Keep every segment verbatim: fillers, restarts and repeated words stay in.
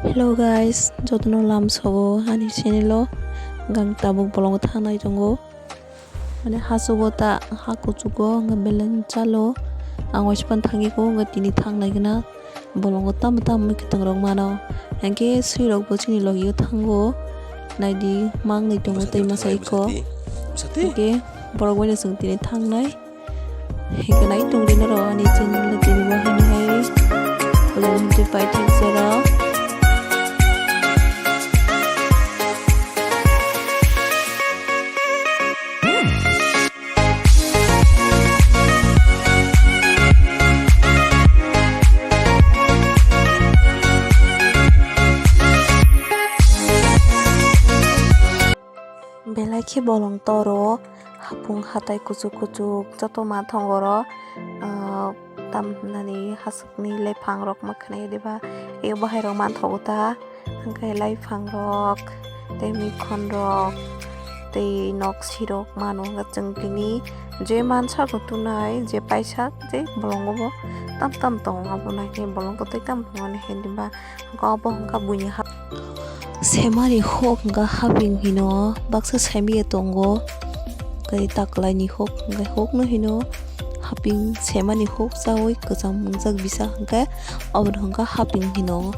Hello guys, jotono lamsogo ani channel o. Hwnkhe ang tabuk bolongo thangnai tongo. Mane hachugo ta, ha kuchugo, hwnkhe belai chalo. Ang waisa phano thangwi ko, hwnkhe tini thangnai gana bolongo tamo tamo mwkhwtwng rok mano. Hwnkhe swi rok bo chini logi o thango. Naidi mangnwi tongo tei masa iko. Hwnkhe borok bai no chwng tini thangnai. Hwnkhe nai tongdi norok ani channel o tini bo hini hai. Bolong hwnkhe paithak jora. Belai khe bolong toro, hapung hatai kuchuk kuchuk joto ma thongoro, ah, tam nani hasukni lephang rok ma khwnai diba, ebo hai rok manthogo ta, hwnkhe laiphang rok, tei mikhon rok, tei noksi rok mano hwnkhe chwng tini je mansa rok tunai, je paisa, je bolongo bo tam tam tongo, abo nai khe bolong kwtwi tam tongo ani hai diba. Hwnkhe obo hwnkhe buini hap-, semani huk hwnkhe haping hino, baksa saimaya tongo, tei taklaini huk hwnkhe hukno hino haping, semani huk chawi kwcham wngjak bisa hwnkhe obono hwnkhe haping hino.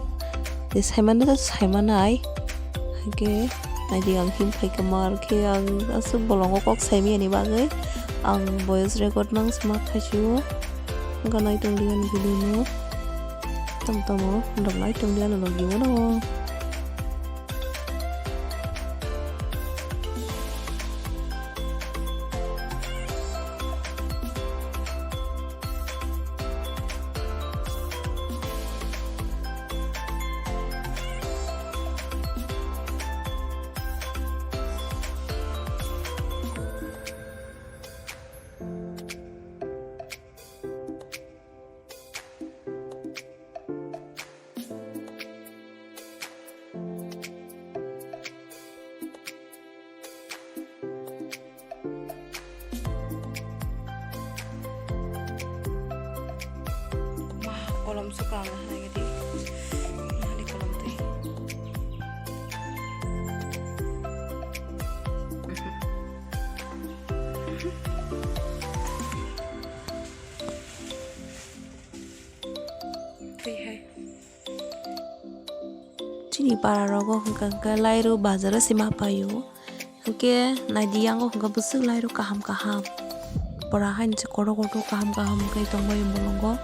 Tei saimano to saimanai, hwnkhe naidi ang him phaikha mar khe ang aswk bolongo kok saimiyani bagwi ang voice record nang sma khaisio. Hwnkhe nai tongdi ani video no. Tamo tamo, norok nai tongdi ani logi o no. Ma, kolom suka ang nahani gadi. Nahani kolom twi. Twi hai. Chini para rogo hwnkha hwnkhe lairu bazaro se ma paio. Hwnkhe naidi yango hwnkhe bwswk lairu kaham kaham. Pura haino se kotor kotor kaham kaham hwnkhe tongbaio bolongo.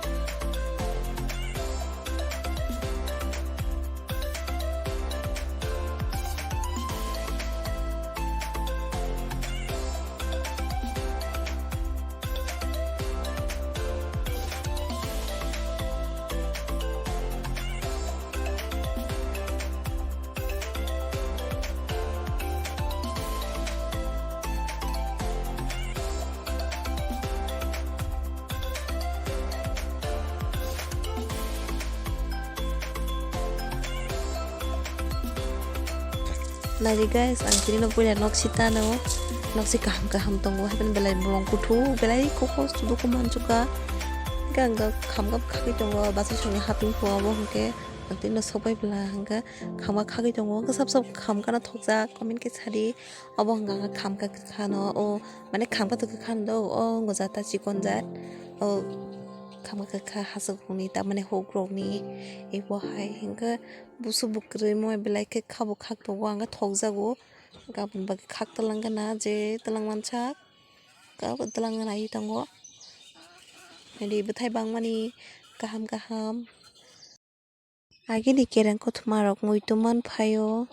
Naidi guys, ang tini no puila noksi tano, noksi kaham kaham tongo, haikhe belai bolong kuthuk, belai kokos duku manchuka. Hwnkhe ang khamkha khagwi tongo, bwsai songni haping phungo, abo hwnkhe ang tini no sokbai bwla hwnkhe khamkha khagwi tongo, hwnkhe sab sab khamkha no thokjak, comment khe sadi, abo hwnkha khamkha kwkha no, o mane khamkha to kwkha no do, o wngkha jata chikon jat, o khamkha kwkha hachwk rokni, tamani huk rokni, ebo hai hwnkhe. Busu bwkrwi mo belai khe khabo khak tongo, ang khe thokjago. Gabon bagwi khak twlang gana je twlang mansak, gabon twlang gana ai tongo. Haidi bwthai bangmani kaham kaham. Agini kereng kothoma rok muitu man phaio.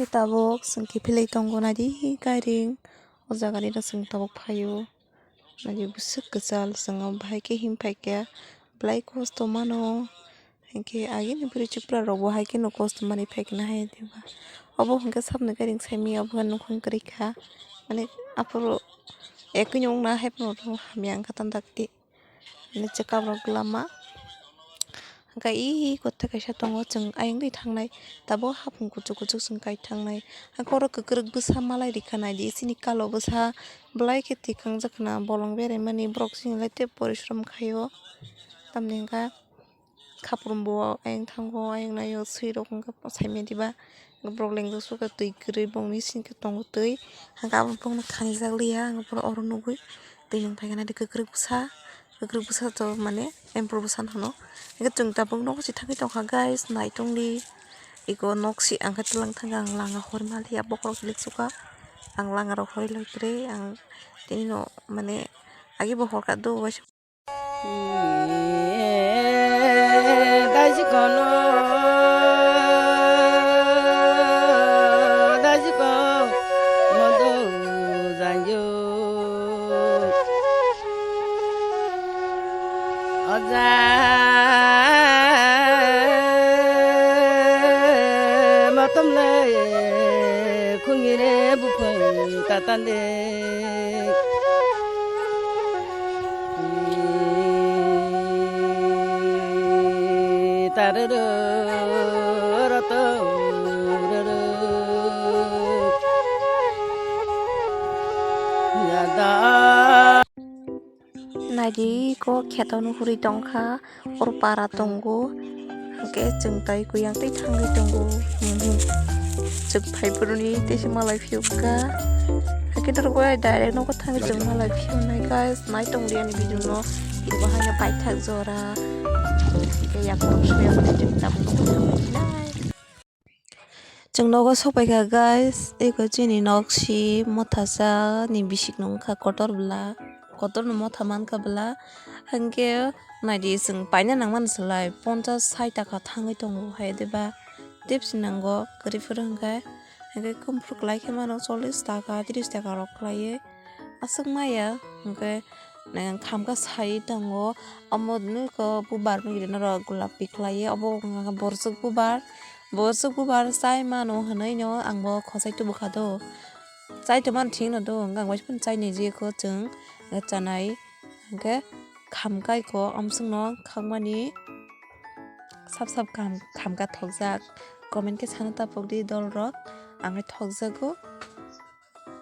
Tabuk chwng kiphilwi tongo, naidi gairing. O jaga rino chwng tabuk phaio. Naidi bwswk kwchal, chwng o bahai khe him phaikha, belai kosto mano. Hinkhe agini bwrwi chwpra rok bo hai kheno kosto manwi phaikha na hai diba. Obo hinkhe saboni gairing saimanya, obo nukhung kwrwi kha. Mane aphuru ekui ni wngna hai phano hamya wngkha tandakti. Ani chwkarok lama. Hwnkhe ih kothai kaisa tongo, chwng ayang dui thangnai. Tabuk hapung kuchuk kuchuk chwng kai thangnai. Hwnkhe oro kwkrwk bwsa malai rikha naidi, chini kalo bwsa belai khe tikangjak khna, bolong beraimani borok chini lai tei porishrom khaio. Tamni hwnkhe khaprum bo ayang thango, ayang naio, swirok hwnkhe saimanya diba. Borok lengjak sukha twi kwrwi, bongni sink tongo twi, hwnkhe abo bongno khanijak liya, hwnkhe borok oro nugwi twi nung phaikha naidi kwkrwk bwsa, kwkrwk bwsa to mane emperor bwsa hwno. Hwnkhe chwng tabuk nogo se thangwi tongkha guys, naitongdi eko nok se ang khe twlang thangkha, ang langa hor maliya, bokhorok hilik sukha, ang langa rok hor lai kwrwi, ang tini no mane agi bo hor kha do waisa. Dajikono, dajiko, modo janjo. Oja, motom le, khungire buphang tatande. Naidi ko kheto no hurwi tongkha. Oro para tongo, hwnkhe chwng tai kuyang tei thangwi tongo. Mhm. Chwng phai phuruni tei se malai phiyok kha. Hwnkhe norok bai direct nogo thangwi chwng malai phiyoknai, guys. Nai tongdi ani video no. Ebo haino paithak jora. Hwnkhe yaphang soyang tei chwng tabuk nogo thangwi phinai. Chwng nogo sokpaikha guys, eko chini nok si mothasa ni bisik nung kha kotor bwla, kotor no motha mankha bwla, hwnkhe naidi chwng paina nangmani slai ponchas sait taka thangwi tongo hai diba, tei bisi nango kwrwi phuru hwnkhe, hwnkhe khum phuru kwlai khe mano chollish taka, tris taka rok kwlaiwi. Aswk maya hwnkhe, eh, khamkha sai tongo, omo nokho bubar nw gini norok gulapi khlaiwi, obo wngkha borsuk bubar, borsuk bubar chai mano hwnwi no ang bo khosai tubukha do, chai tongmani thik no do, hwnkhe ang bai phano chai nai jikho chwng, eh, chanai hwnkhe khamkha kho omswkno khakmani sap sap kham-, khamkha thokjak, comment khe sana tapokdi dolrok, ang hai thokjago.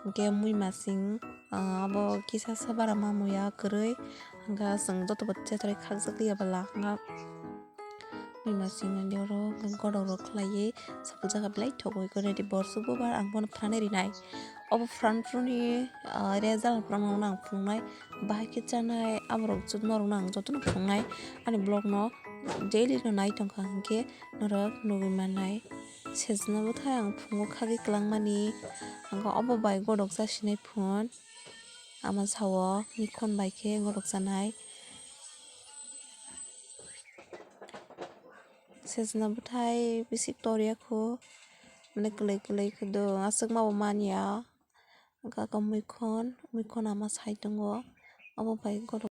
Hwnkhe muimasing, ah, abo kisa sa bara ma muya kwrwi, hwnkhe chwng joto bo chetorwi khakjak liya bwla, hwnkhe muimasing ani oro hwnkhe godok rok khlaiwi sapul jaka belai thogwi khe ready borsuk bubar ang bono phrani rinai. Obo phrang phuruni, ah, result phrang no ang phunuknai, bahai khe chanai aborok norokno ang jotono phunuknai, ani vlog no daily no nai tongkha hwnkhe norok nugwi mannai. Sejna bwthai ang phungo khagwi kwlangmani, hwnkhe obo bai godoksa sinai phone. Ama sao mikhon bai khe godoksanai. Sejna bwthai bisik torya kho, mane kwlwi kwlwi khe do, aswk ma bo manya. Hwnkhe abo muikhon, muikhon ama sai tongo, obo bai godok.